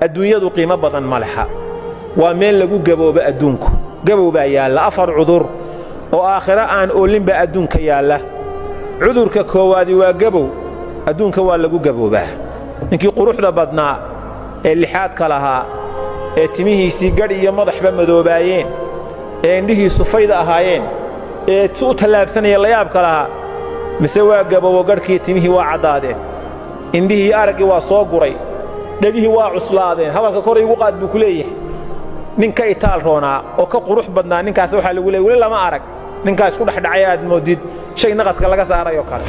Adduunyadu qiimo badan ma leha. Waa meel lagu gaboobo adduunku. Gabow baa yaalla, afar cudur oo aakhiro aan oolinba adduunka yaalla. Cudurka koowaadi waa gabow. Adduunka waa lagu gaboobaa. Ninkii quruxda badnaa ee lixaadka lahaa, ee timihiisii gadh iyo madaxba madoobaayeen, ee indhihiisu fayda ahaayeen, ee si u tallaabsanaya layaabka lahaa, mise waa gaboobo. Gadhkii timihii waa caddaadeen, indhihii araggii waa soo guray, dhegihii waa cuslaadeen, hadalka kor igu qaad buu ku leeyahay. Nin ka itaal roonaa oo ka qurux badnaa ninkaas waxaa lagu leeyay weli lama arag. Ninkaas ku dhexdhacay aad moodid shay naqaska laga saaray oo kale.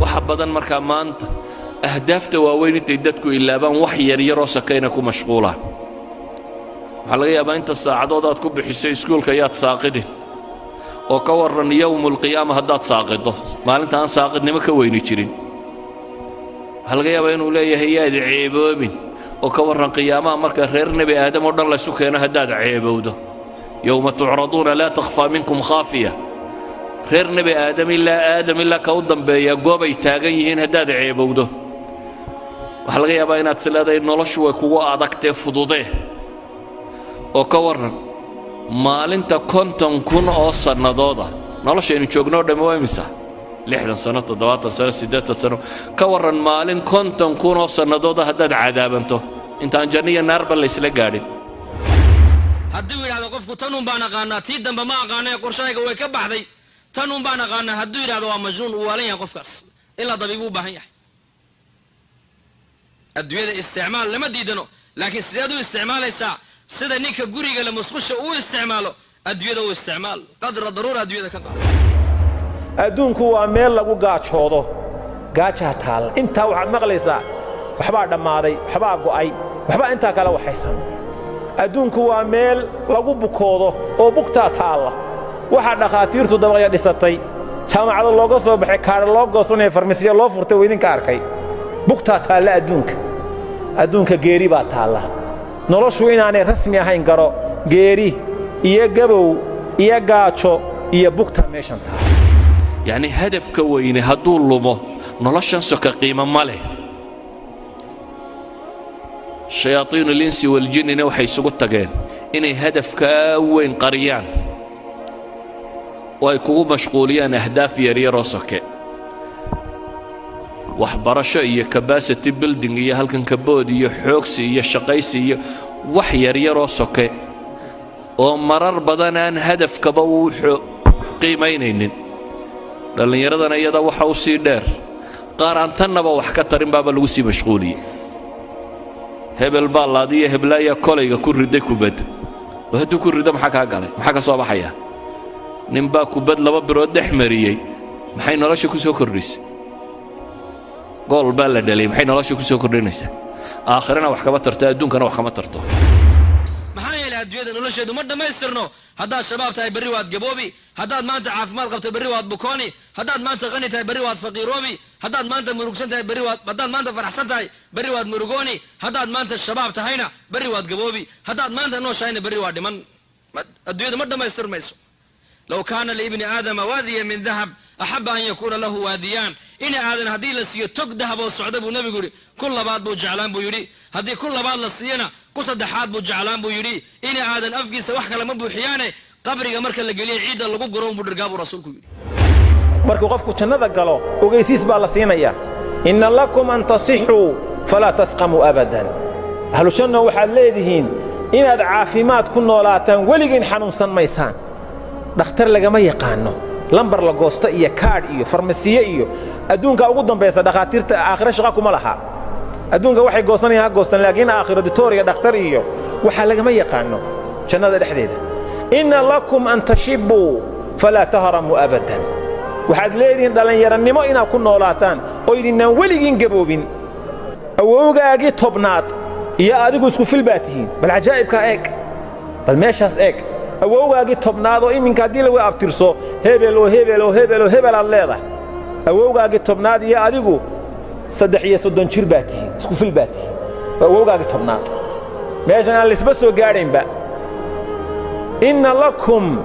Waxa badan markaa maanta ahdaafta waaweyn intay dadku ilaabaan wax yaryaroo sakayna ku mashquulaan. Waxaa laga yaabaa inta saacadood aad ku bixiso iskuulka yaad saaqidin, oo ka warran yowmulqiyaama haddaad saaqido, maalinta aan saaqidnimo ka weyni jirin. Waxaa laga yaabaa inuu leeyahay yaad ceeboobin, oo ka warran qiyaamaha marka reer Nebi Aadam oo dhan laysu keeno haddaad ceebowdo. Yowma tucraduuna laa takhfaa minkum khaafiya. Reer Nebi Aadam ilaa Aadam ilaa ka u dambeeya goobay taagan yihiin haddaad ceebowdo. Waxaa laga yaabaa inaad is leedahay noloshu way kugu adagtee fududee, oo ka warran maalinta 50,000 oo sannadooda. Noloshaynu joogno o dhammi waa imisa? 60 sano, 70 sano, 80 sano. Ka warran maalin 50,000 oo sannadooda haddaad cadaabanto intaan janno iyo naarba laysla gaadhin? Hadduu yidhahdo qofku tan un baan aqaanaa, tii dambe ma aqaana ee qorshahayga way ka baxday, tan un baan aqaanaa hadduu yidhahdo, waa majnuun, uu waalan yahay qofkaas, in la dabiibuu u baahan yahay. Adduunyada isticmaal lama diidano, laakiin sideed u isticmaalaysaa? Sida ninka guriga la musqusha uu isticmaalo adduunyada u isticmaal, qadra daruura adduunyada ka qaado. Adduunku waa meel lagu gaajoodo. Gaajaa taalla. Intaa waxaad maqlaysaa waxbaa dhammaaday, waxbaa go'ay, waxbaa intaa kala waxaysan. Adduunku waa meel lagu bukoodo oo bugtaa taalla. Waxaa dhakhaatiirtu dabaqya dhisatay, jaamacado looga soo baxay, kaadha loo goosanaya, farmasiya loo furtay, waa arkay. Bugtaa taalla adduunka. Adduunka geeri baa taalla. Noloshu inaanay rasmi ahayn garo. Geeri iyo gabow iyo gaajo iyo bugtaa meeshan taalla. Yacni hadafka weyne hadduu lumo, noloshan soka qiimo ma leh. Shayaaiinu linsi waljinnina waxay isugu tageen inay hadafkaa weyn qariyaan oo ay kugu mashquuliyaan ahdaaf yaryaroo soke, waxbarasho iyo capacity building iyo halkan kabood iyo xoogsi iyo shaqaysi iyo wax yaryaroo soke oo marar badan aan hadafkaba uu qiimaynaynin. Dhallinyaradana iyada waxa u sii dheer qaar aan tannaba wax ka tarin baaba lagu sii mashquuliyey. Hebel baa laadiyo heblaayaa kolayga ku riday kubad, oo hadduu ku rido maxaa kaa galay? Maxaa ka soo baxaya? Ninbaa kubad laba birood dhex mariyey, maxay nolosha ku soo kordhisay? Gool baa la dhaliyay, maxay nolosha ku soo kordhinaysaa? Aakhirana wax kama tarto, adduunkana wax kama tarto. Maxaa yeelay, adduunyada nolosheedu ma dhammaystirno. Haddaad shabaab tahay, berri waad gaboobi. Haddaad maanta caafimaad qabto, berri waad bukooni. Haddaad maanta qani tahay, berri waad faqiiroobi. Haddaad maanta murugsan tahay, berri waad, haddaad maanta faraxsan tahay, berri waad murugooni. Haddaad maanta shabaab tahayna, berri waad gaboobi. Haddaad maanta nooshahayna, berri waad dhiman. Adduunyadu ma dhammaystirmayso. Low kaana liibni aadama waadiya min dahab axaba an yakuuna lahu waadiyaan. Ina aadan haddii la siiyo tog dahab oo socda, buu Nebigu yidhi, ku labaad buu jeclaan, buu yidhi. Haddii ku labaad la siiyana, ku saddexaad buu jeclaan, buu yidhi. Ina aadan afkiisa wax kale ma buuxiyaane, qabriga marka la geliya ciidda lagu guro unbuu dhirgaa, buu Rasuulku yidhi. Markuu qofku jannada galo, ogaysiis baa la siinayaa: inna lakum an tasixuu falaa tasqamuu abadan. Ahlu janno, waxaad leedihiin inaad caafimaad ku noolaataan, weligiin xanuunsan maysaan. Dhakhtar lagama yaqaanno, lambar la goosto iyo kaadh iyo farmasiye iyo adduunka ugu dambaysa. Dhakhaatiirta aakhiro shaqa kuma laha. Adduunka waxay goosanayaan ha goostan, laakiin aakhiro ditooriya dhakhtar iyo waxaa lagama yaqaanno jannada dhexdeeda. Inna lakum an tashibbuu falaa tahramuu abadan. Waxaad leedihiin dhallinyarannimo inaad ku noolaataan oo idinnaan weligiin gaboobin. Awowgaagii 10aad iyo adigu isku fil baa tihiin. Bal cajaa'ibkaa eeg, bal meeshaas eeg. Awowgaagii 10aad oo iminka haddii lagu abtirso hebel oo hebel oo hebel oo hebel aad leedahay, awowgaagii 10aad iyo adigu 33 jir baa tihiin, isku fil baa tihiin. Waa awowgaagii 10aad, meeshan aan laisba soo gaadhaynba. Inna lakum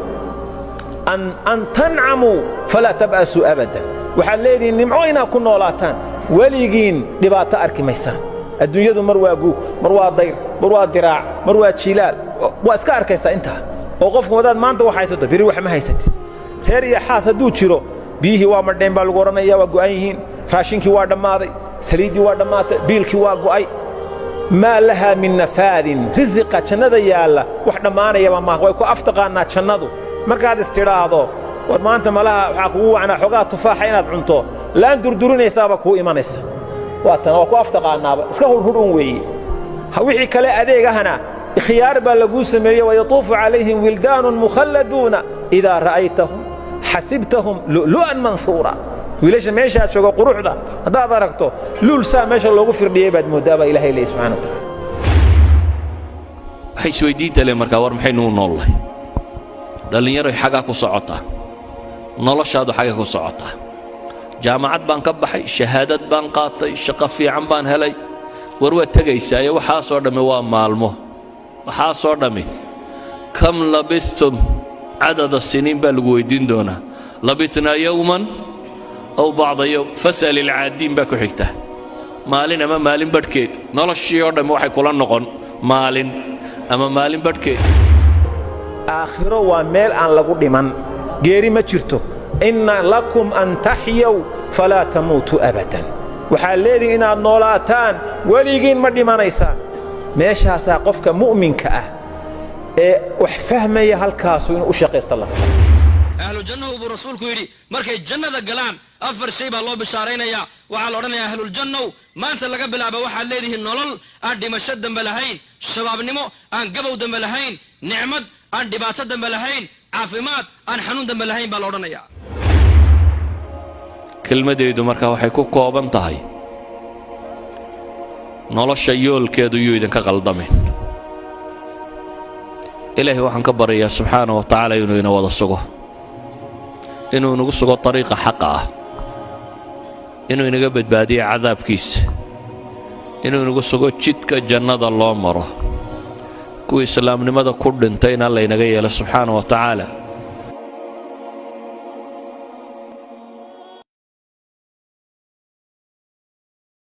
an tancamuu falaa tab'asuu abadan. Waxaad leedihiin nimco inaad ku noolaataan, weligiin dhibaato arki maysaan. Adduunyadu mar waa guug, mar waa dayr, Mar waa diraac, mar waa jiilaal. Waa iska arkaysaa intaa oo qofku wadaad maanta wax haysato, beri wax ma haysatid. Reer iyo xaas hadduu jiro, biyihii waa madheen baa lagu odhanaya, waa go'an yihiin, raashinkii waa dhammaaday, saliiddii waa dhammaatay, biilkii waa go'ay. Maa lahaa min nafaadin. Risiqa jannada yaalla wax dhammaanayaba maaha. Way ku aftaqaannaa jannadu. Markaad istidhaahdo war maanta malaha waxaa kugu wacnaa xoogaa tufaaxa inaad cunto, laan durdurinaysaaba kuu imanaysa. Waa tan waa ku aftaqaannaaba, iska hurhudh un weeye. Wixii kale adeegahana khiyaar baa laguu sameeyey. ويطوف عليهم ولدان مخلدون إذا رأيتهم حسبتهم لؤلؤا منثورا. Wiilasha meeshaad joogo quruxda haddaad aragto, luul saa meesha loogu firdhiyey baad mooddaa, baa Ilahay leeyay subxana wa taala. Waxay isweydiinta le markaa, war maxaynu u noollahay? Dhallinyaroy, xagaa ku socotaa noloshaadu? Xagga ku socotaa? Jaamacad baan ka baxay, shahaadad baan qaatay, shaqo fiican baan helay. War waad tegaysaaye. Waxaasoo dhammi waa maalmo, waxaasoo dhammi. كم لبثتم عدد سنين baa lagu weyddiin doonaa. لبثنا يوما أو بعض يوم فاسأل العادين baa ku xigta. Maalin ama maalin badhkeed. Noloshii oo dhammi waxay kula noqon maalin ama maalin badhkeed. Aakhiro waa meel aan lagu dhiman, geeri ma jirto. إن لكم أن تحيوا فلا تموتوا أبدا. Waxaad leedihin inaad noolaataan, weligiin ma dhimanaysaan. Meeshaasaa qofka mu'minka ah ee wax fahmaya halkaasu inuu u shaqaysta la Ahlu jannahu buu Rasuulku yidhi, markay jannada galaan afar shay baa loo bishaaraynayaa. Waxaa la odhanayaa: ahluljannow, maanta laga bilaaba waxaad leedihiin nolol aan dhimasho dambe lahayn, shabaabnimo aan gabow dambe lahayn, nicmad aan dhibaato dambe lahayn, caafimaad aan xanuun dambe lahayn, baa la odhanayaa. Kelmadaydu markaa waxay ku kooban tahay: nolosha yoolkeedu yuu idinka qaldamin. Ilaahay waxaan ka baryayaa subxaana wa tacaala inuu ina wada sugo, inuu inagu sugo dariiqa xaqa ah, inuu inaga badbaadiyo cadaabkiisa, inuu inagu sugo jidka jannada loo maro, kuwii islaamnimada ku dhintayna laynaga yeelo subxaana wa tacaala.